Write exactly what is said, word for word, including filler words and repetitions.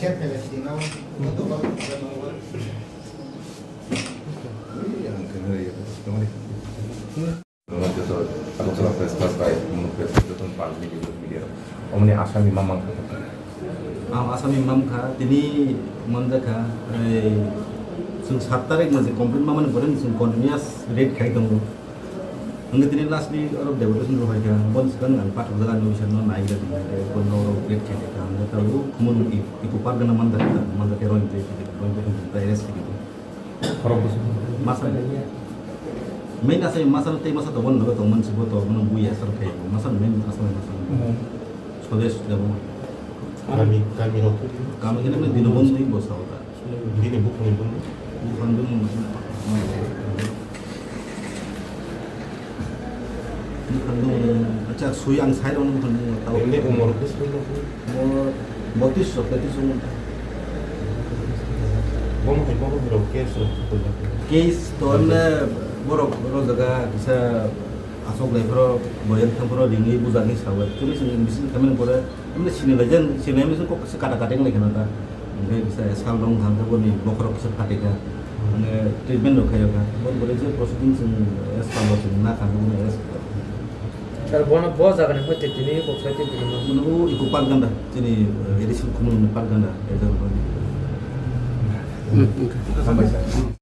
Joto Agartala Press Club bai Munuk Press Club joto ni public media, omoni asami mamang. Ang asami mamkha, tini manjakha, ei, chwng sat tarik no je complaint mamani pore chwng continuous raid khai tongo. Hwnkhe tini lastly oro deputation rohorkha, boni swkang ang pathak jaga ni officer no naigra tini, tei bono oro raid khai kha, hwnkhe tabuk Khumulwng Eco Park gana manjakha, manjakhe roni tei, roni tei arrest khai kha. Khorok bwswk. Masa. Main asai masa tei masa tongo, nogo tongmani se bo to, bono bui asar khai, masa main asai masa. Hmm. Swadesh jabo. Kami, kami rok. Kami kene kene dino bondui bo sa ota. Dini bukhang ni bondui. Bukhang dun. Bukhang dun. Acha, sui ang sai rong bukhang dun. Tao. Ini umur bwswk ni? Umur botis rok, botis umur. Bomo hai, bomo hai rok case rok. Case to emne borok, borok jaga kisa asok lai phoro, boyang thang phoro, ringwi bujak ni sawi. Chuli sini bisin kami pore, emne sini lai jen, sini emne kok kisa kata kata lai khana ta. Hwnkhe kisa sal rong thang khe boni bokhorok kisa phatikha. Mane treatment rok khayo kha. Bon bore je proceeding sing as palo sing na kha, boni as. Sir, bono bo jaga ni hoite tini kok sai tini. Mane o Eco Park ganda, chini, eh, A D C Khumulwng ni park ganda, eh, jaga ni. Hmm, okay. Hambai sir.